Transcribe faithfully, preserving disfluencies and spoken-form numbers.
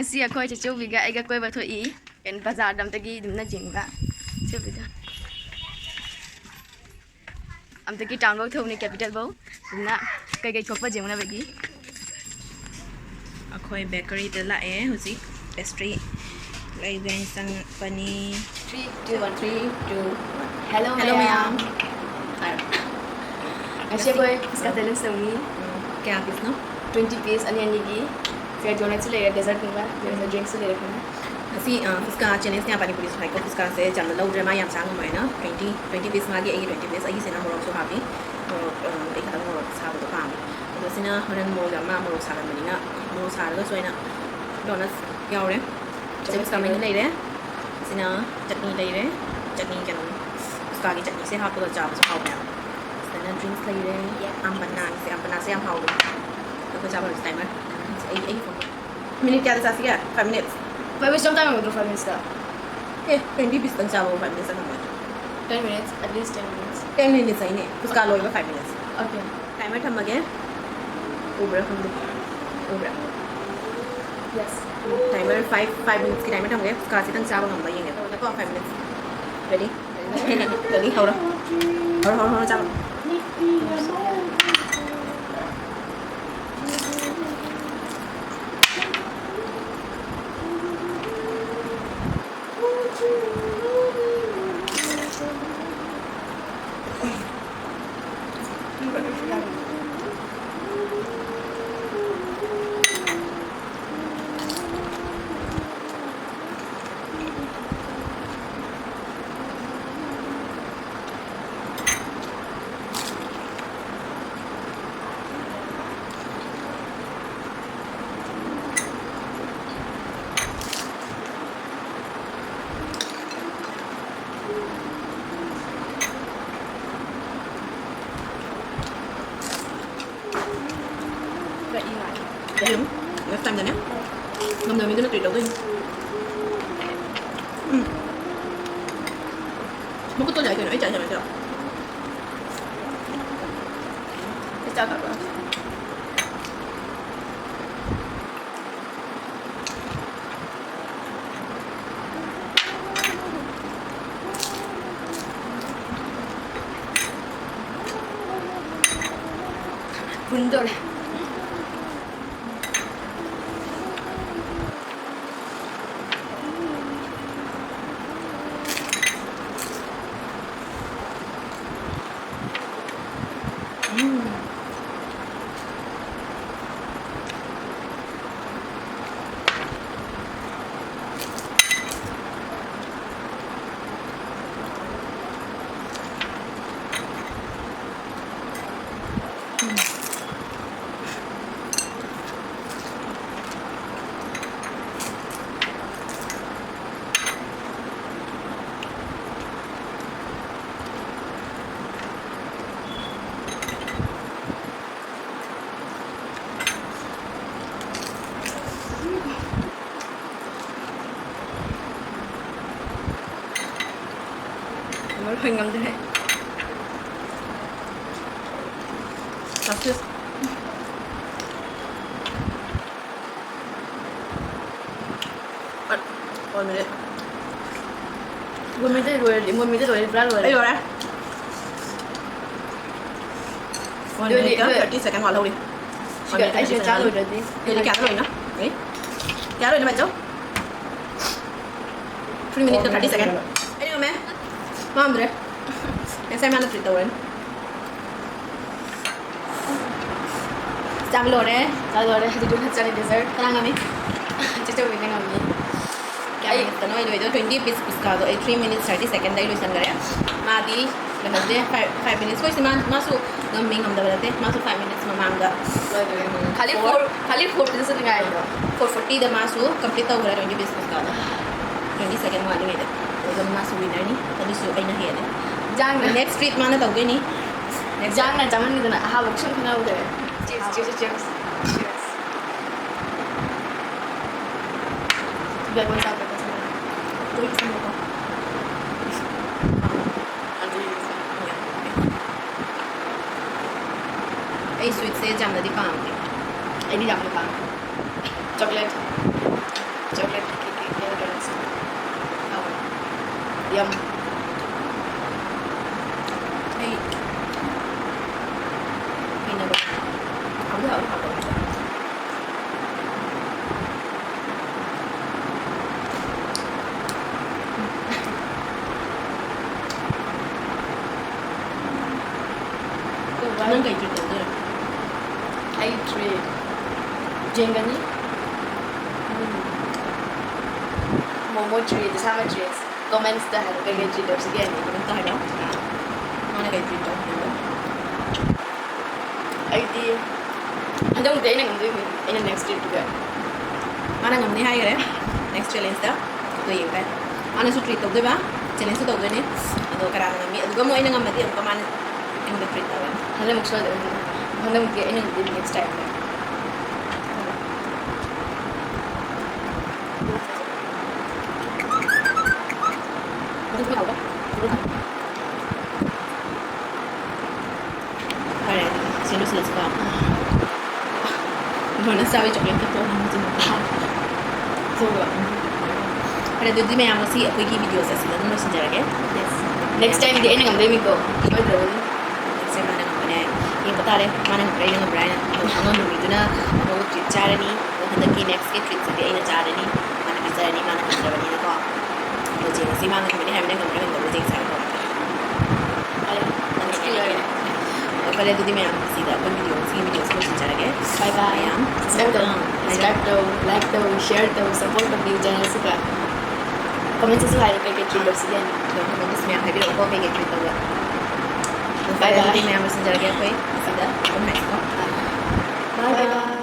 ꯑꯁꯤ ꯑꯩꯈꯣꯏ ꯆꯦꯆꯧꯕꯤꯒ ꯑꯩꯒ ꯀꯣꯏꯕ ꯊꯣꯛꯏ꯫ ꯀꯩꯅꯣ, ꯕꯖꯥꯔꯗ ꯑꯝꯇꯒꯤ ꯑꯗꯨꯝꯅ ꯌꯦꯡꯕ꯫ ꯆꯦꯆꯧꯕꯤꯗ꯫ ꯑꯝꯇꯒꯤ ꯇꯥꯎꯟꯐꯧ ꯊꯣꯛꯎꯅꯤ, ꯀꯦꯄꯤꯇꯦꯜꯐꯧ꯫ ꯑꯗꯨꯅ ꯀꯩꯀꯩ ꯊꯣꯛꯄ ꯌꯦꯡꯅꯕꯒꯤ꯫ ꯑꯩꯈꯣꯏ ꯕꯦꯀꯔꯤꯗ ꯂꯥꯛꯑꯦ ꯍꯧꯖꯤꯛ꯫ ꯄꯦꯁꯇ꯭ꯔꯤ ꯂꯩꯕ ꯆꯪꯉꯛꯄꯅꯤ꯫ Three, two, one, three, two, one. Hello, hello, ꯃꯌꯥꯝ꯫ ꯃꯌꯥꯝ꯫ ꯍꯥꯏꯔꯣ꯫ ꯉꯁꯤ ꯑꯩꯈꯣꯏ ꯐꯨꯆꯀꯥ ꯆꯦꯂꯦꯟꯖ ꯇꯧꯅꯤ꯫ ꯎꯝ, ꯀꯌꯥ ꯄꯤꯁꯅꯣ? Twenty piece ꯑꯅꯤ ꯑꯅꯤꯒꯤ꯫ ꯁꯤꯗ ꯗꯣꯅꯠꯁꯨ ꯂꯩꯔꯦ, ꯗꯦꯖꯔꯠꯀꯨꯝꯕ, ꯑꯗꯨꯒ ꯗ꯭ꯔꯤꯡꯛꯁꯨ ꯂꯩꯔꯦ ꯑꯩꯈꯣꯏꯅ꯫ ꯉꯁꯤ, ꯑ, ꯐꯨꯆꯀꯥ ꯆꯦꯂꯦꯟꯖꯅꯦ, ꯄꯥꯅꯤꯄꯨꯔꯤꯁꯨ ꯍꯥꯏꯀꯣ꯫ ꯐꯨꯆꯀꯥꯁꯦ ꯌꯥꯝꯅ ꯂꯧꯗ꯭ꯔꯦ, ꯃꯥ ꯌꯥꯝ ꯆꯥ ꯉꯝꯃꯣꯏꯅ꯫ Twenty, twenty piece ꯃꯥꯒꯤ, ꯑꯩꯒꯤ twenty piece꯫ ꯑꯩꯒꯤꯁꯤꯅ ꯃꯣꯔꯣꯛꯁꯨ ꯍꯥꯞꯄꯤ꯫ ꯃꯣꯔꯣꯛ, ꯑ, ꯑꯩ ꯈꯤꯇꯪ ꯃꯣꯔꯣꯛ ꯁꯥꯕꯗꯣ ꯄꯥꯝꯃꯦ꯫ ꯑꯗꯣ ꯁꯤꯅ ꯍꯣꯔꯦꯟ ꯃꯣꯔꯣꯛ ꯌꯥꯝ, ꯃꯥ ꯃꯣꯔꯣꯛ ꯁꯥꯒꯟꯕꯅꯤꯅ, ꯃꯣꯔꯣꯛ ꯁꯥꯔꯒꯁꯨ ꯑꯩꯅ ꯗꯣꯅꯠꯁ ꯌꯥꯎꯔꯦ꯫ ꯆꯦ ꯐꯨꯆꯀꯥ ꯃꯍꯤ ꯂꯩꯔꯦ꯫ ꯁꯤꯅ ꯆꯠꯅꯤ ꯂꯩꯔꯦ꯫ ꯆꯠꯅꯤ ꯀꯩꯅꯣ, ꯐꯨꯆꯀꯥꯒꯤ ꯆꯠꯅꯤꯁꯦ ꯍꯥꯞꯄꯒ ꯆꯥꯕꯁꯨ ꯍꯥꯎꯕꯅꯦꯕ꯫ ꯁꯤꯗꯅ ꯗ꯭ꯔꯤꯡꯛꯁ ꯂꯩꯔꯦ꯫ ꯌꯥꯝ ꯕꯅꯥꯟꯁꯦ, ꯌꯥꯝ ꯕꯅꯥꯟꯁꯦ ꯌꯥꯝ ꯍꯥꯎꯕꯅꯦ꯫ ꯑꯩꯈꯣꯏ ꯆꯥꯕ ꯂꯣꯏꯔꯁꯤ ꯇꯥꯏꯃꯔ꯫ ꯑꯩ, ꯑꯩꯒꯤ ꯐꯣꯟ꯫ ꯃꯤꯅꯤꯠ ꯀꯌꯥꯗ ꯆꯥꯁꯤꯒꯦ? Five minutes꯫ Five minutes ꯆꯪ ꯇꯥꯏꯝ ꯑꯣꯏꯗ꯭ꯔꯣ, five minutes ꯇ? ꯑꯦ, twenty piece ꯇꯪ ꯆꯥꯕꯕꯨ five minutes ꯆꯪꯉꯝꯃꯣꯏꯗ꯭ꯔꯣ? Ten minutes, at least ten minutes꯫ Ten minutes ꯍꯥꯏꯅꯦ, ꯐꯨꯆꯀꯥ ꯂꯣꯏꯕ five minutes꯫ Okay꯫ ꯇꯥꯏꯃꯔ ꯊꯝꯃꯒꯦ꯫ ꯎꯕ꯭ꯔꯥ ꯈꯪꯗꯦ꯫ ꯎꯕ꯭ꯔꯥ? Yes꯫ Timer five, five minutes ꯀꯤ ꯇꯥꯏꯃꯔ ꯊꯝꯒꯦ꯫ ꯐꯨꯆꯀꯥꯁꯤꯗꯪ ꯆꯥꯕ ꯉꯝꯕ꯭ꯔꯥ ꯌꯦꯡꯒꯦ꯫ ꯀꯣ, five minutes꯫ Ready? Ready? ꯍꯧꯔꯣ꯫ ꯍꯧꯔꯣ, ꯍꯧꯔꯣ, ꯍꯧꯔꯣ, ꯆꯥꯔꯣ꯫ ꯈꯔ ꯏ ꯃꯥꯜꯂꯦ꯫ ꯑꯗꯨꯝ next time ꯗꯅꯦ ꯉꯝꯗꯕ ꯃꯤꯗꯨꯅ treat ꯂꯧꯗꯣꯏꯅꯤ꯫ ꯎꯝ꯫ ꯃꯈꯨꯠꯇꯣ ꯌꯥꯏ ꯀꯩꯅꯣ, ꯑꯩ ꯆꯥꯏ ꯆꯥꯏ ꯆꯥꯏ꯫ ꯑꯩ ꯆꯥ ꯀꯥꯞꯄ꯫ ꯇꯧꯔꯦ꯫ ꯂꯣꯏ ꯉꯝꯗ꯭ꯔꯦ꯫ ꯁꯛꯁꯦꯁ꯫ ꯃꯣꯟꯃꯤꯗ ꯂꯣꯏꯔꯗꯤ, ꯃꯣꯟꯃꯤꯗ ꯂꯣꯏꯔꯗꯤ ꯄꯨꯔꯥ ꯂꯣꯏꯔꯦ꯫ ꯑꯩ ꯂꯣꯏꯔꯦ꯫ One ꯑꯗꯨꯗꯤ minute ꯀ ꯑꯩꯈꯣꯏ thirty second ꯋꯥꯠꯍꯧꯔꯤ꯫ ꯁꯤꯗ One minute ꯑꯩꯁꯦ thirty ꯆꯥ second꯫ ꯂꯣꯏꯗ꯭ꯔꯗꯤ꯫ ꯑꯗꯨꯗꯤ ꯀꯌꯥꯗ ꯂꯣꯏꯅꯣ? ꯑꯦ? ꯀꯌꯥ ꯂꯣꯏꯅꯣ, ꯕꯥꯆꯧ? Three minute ꯀ thirty second꯫ ꯑꯩ ꯉꯝꯃꯦ꯫ ꯄꯥꯝꯗ꯭ꯔꯦ꯫ ꯉꯁꯥꯏ ꯃꯥꯅ treat ꯇꯧꯔꯅꯤ꯫ ꯆꯥꯕ ꯂꯣꯏꯔꯦ꯫ ꯆꯥꯕ ꯂꯣꯏꯔꯦ꯫ ꯍꯧꯖꯤꯛ ꯆꯥꯅꯤ dessert꯫ ꯀꯅꯥ ꯉꯝꯃꯤ? ꯆꯦꯆꯧꯕꯤꯅ ꯉꯝꯃꯤ꯫ ꯀꯌꯥ ꯑꯩ minute ꯇꯅꯣ ꯑꯩ ꯂꯣꯏꯗꯣ? Twenty piece ꯄꯨꯁꯀꯥꯗꯣ ꯑꯩ three minutes thirty second ꯑꯩ ꯂꯣꯏꯁꯟꯈ꯭ꯔꯦ꯫ ꯃꯥꯗꯤ ꯂꯣꯏꯍꯟꯗꯦ꯫ Five, five minutes꯫ ꯍꯣꯏꯁꯦ, ꯃꯥ, ꯃꯥꯁꯨ ꯉꯝꯃꯤ ꯉꯝꯗꯕ ꯅꯠꯇꯦ꯫ ꯃꯥꯁꯨ five minutes ꯃꯃꯥꯡꯗ ꯂꯣꯏꯈ꯭ꯔꯦ꯫ ꯈꯥꯂꯤ four, four, ꯈꯥꯂꯤ four piece ꯉꯥꯏꯔꯦ꯫ Four forty ꯗ ꯃꯥꯁꯨ complete ꯇꯧꯈ꯭ꯔꯦ twenty piece ꯄꯨꯁꯀꯥꯗꯣ꯫ Twenty second ꯋꯥꯠꯂꯤꯉꯩꯗ꯫ ꯑꯗꯨꯒ ꯃꯥꯁꯨ winner ꯅꯤ꯫ ꯑꯗꯨꯁꯨ ꯑꯩꯅ ꯍꯦꯜꯂꯦ꯫ ꯏꯟꯖꯥꯡꯅ Next treat ꯃꯥꯅ ꯇꯧꯗꯣꯏꯅꯤ꯫ Next ꯏꯟꯖꯥꯡꯅ ꯆꯥꯃꯟꯈꯤꯗꯅ ꯑꯍꯥꯕ ꯁꯨꯝ ꯈꯪꯍꯧꯗꯔꯦ꯫ Cheers, cheers, cheers, cheers꯫ Cheers꯫ Black one ꯆꯥꯕ ꯆꯠꯂꯦ꯫ ꯂꯣꯏ ꯆꯪꯉꯦꯀꯣ꯫ ꯑꯗꯨ ꯑꯩ sweet ꯁꯦ ꯌꯥꯝꯅꯗꯤ ꯄꯥꯝꯗꯦ꯫ ꯑꯩꯗꯤ ꯌꯥꯝꯅ ꯄꯥꯝꯃꯦ꯫ Chocolate꯫ Chocolate ꯀꯤ, ꯀꯤ, ꯀꯤ ꯀꯩꯅꯣꯁꯦ꯫ ꯍꯥꯎꯋꯦ꯫ Yum꯫ ꯑꯩ ꯍꯩꯅꯕ꯫ ꯌꯦꯡꯒꯅꯤ꯫ ꯎꯝ꯫ ꯃꯣꯃꯣ treat, ꯏꯁꯥꯃꯛ treat꯫ Comments ꯇ ꯍꯥꯏꯔꯣ, ꯀꯩꯀꯩ treat ꯇꯧꯁꯤꯒꯦ? Comment ꯇ ꯍꯥꯏꯔꯣ꯫ ꯃꯥꯅ ꯀꯩ treat ꯇꯧꯁꯤꯒꯦ? ꯑꯩꯗꯤ ꯍꯟꯗꯛꯃꯨꯛꯇꯤ ꯑꯩꯅ ꯉꯝꯗꯣꯏꯅꯤ꯫ ꯑꯩꯅ next treat ꯇꯨꯗ꯫ ꯃꯥꯅ ꯉꯝꯅꯤ ꯍꯥꯏꯈ꯭ꯔꯦ꯫ Next challenge ꯇ ꯑꯗꯣ ꯌꯦꯡꯕ ꯌꯥꯏ꯫ ꯃꯥꯅꯁꯨ treat ꯇꯧꯗꯣꯏꯕ, challenge ꯁꯨ ꯇꯧꯗꯣꯏꯅꯤ꯫ ꯑꯗꯣ ꯀꯅꯥꯅ ꯉꯝꯃꯤ? ꯑꯗꯨꯒ ꯑꯃꯨꯛ ꯑꯩꯅ ꯉꯝꯃꯗꯤ ꯑꯃꯨꯛꯀ ꯃꯥꯅ ꯑꯩꯉꯣꯟꯗ treat ꯇꯧꯔꯅꯤ꯫ ꯍꯟꯗꯛꯃꯨꯛ ꯁꯣꯏꯗꯕꯅꯤ꯫ ꯍꯟꯗꯛꯃꯨꯛꯇꯤ ꯑꯩꯅ ꯉꯝꯗꯣꯏꯅꯤ next time꯫ ꯐꯔꯦ, ꯑꯗꯨꯗꯤ ꯁꯤ ꯂꯣꯏꯁꯤꯜꯂꯁꯤꯀꯣ꯫ ꯕ꯭ꯔꯣꯅ ꯆꯥꯕꯩ chocolate ꯀꯞꯄꯣ꯫ ꯑꯗꯨꯒ, ꯐꯔꯦ, ꯑꯗꯨꯗꯤ ꯃꯌꯥꯝ, ꯉꯁꯤ ꯑꯩꯈꯣꯏꯒꯤ video ꯁꯦ ꯑꯁꯤꯗ ꯑꯗꯨꯝ ꯂꯣꯏꯁꯤꯟꯖꯔꯒꯦ꯫ Yes. Next time ꯗꯤ ꯑꯩꯅ ꯉꯝꯗꯣꯏꯅꯤꯀꯣ, ꯁꯣꯏꯗ꯭ꯔꯕꯅꯤ꯫ Next time ꯃꯥꯅ ꯉꯝꯒꯅꯤ ꯍꯥꯏ꯫ ꯌꯦꯡꯕ ꯇꯥꯔꯦ, ꯃꯥꯅ ꯉꯝꯕ꯭ꯔꯥ, ꯑꯩꯅ ꯉꯝꯕ꯭ꯔꯥ ꯍꯥꯏꯅ꯫ ꯑꯗꯣ ꯑꯉꯝꯕ ꯃꯤꯗꯨꯅ ꯑꯐꯕ treat ꯆꯥꯔꯅꯤ꯫ ꯑꯗꯣ ꯍꯟꯗꯛꯀꯤ next ꯀꯤ treat ꯁꯤꯗꯤ ꯑꯩꯅ ꯆꯥꯔꯅꯤ, ꯃꯥꯅ ꯄꯤꯖꯔꯅꯤ, ꯃꯥꯅ ꯉꯝꯗ꯭ꯔꯕꯅꯤꯅꯀꯣ꯫ ꯑꯗꯣ ꯌꯦꯡꯉꯁꯤ, ꯃꯥꯅ ꯉꯝꯒꯅꯤ ꯍꯥꯏꯕꯅ ꯉꯝꯕ꯭ꯔꯥ ꯉꯝꯗꯕ꯭ꯔꯥ ꯌꯦꯡꯁꯦ ꯍꯥꯏꯕꯀꯣ꯫ ꯐꯔꯦ, ꯐꯔꯦ, ꯑꯗꯨꯗꯤ ꯃꯌꯥꯝ, ꯁꯤꯗ ꯑꯩꯈꯣꯏ video, ꯁꯤꯒꯤ video ꯁꯤ ꯂꯣꯏꯁꯤꯟꯖꯔꯒꯦ꯫ Bye bye꯫ ꯃꯌꯥꯝ꯫ Subscribe ꯇꯧ, ꯑꯥ, subscribe ꯇꯧ, like ꯇꯧ, share ꯇꯧ, support ꯇꯧꯕꯤꯌꯨ channel ꯁꯤꯒ꯫ Comment ꯁꯤꯁꯨ ꯍꯥꯏꯔꯣ, ꯀꯩꯀꯩ treat ꯇꯧꯁꯤꯒꯦ? ꯑꯗꯣ comment ꯁꯨ ꯃꯌꯥꯝ ꯍꯥꯏꯕꯤꯔꯛꯎꯀꯣ, ꯀꯩꯀꯩ treat ꯇꯧꯕ꯫ Bye bye꯫ ꯑꯗꯨꯗꯤ ꯃꯌꯥꯝ ꯂꯣꯏꯁꯤꯟꯖꯔꯒꯦ ꯑꯩꯈꯣꯏ ꯁꯤꯗ꯫ Good night ꯀꯣ꯫ Bye bye꯫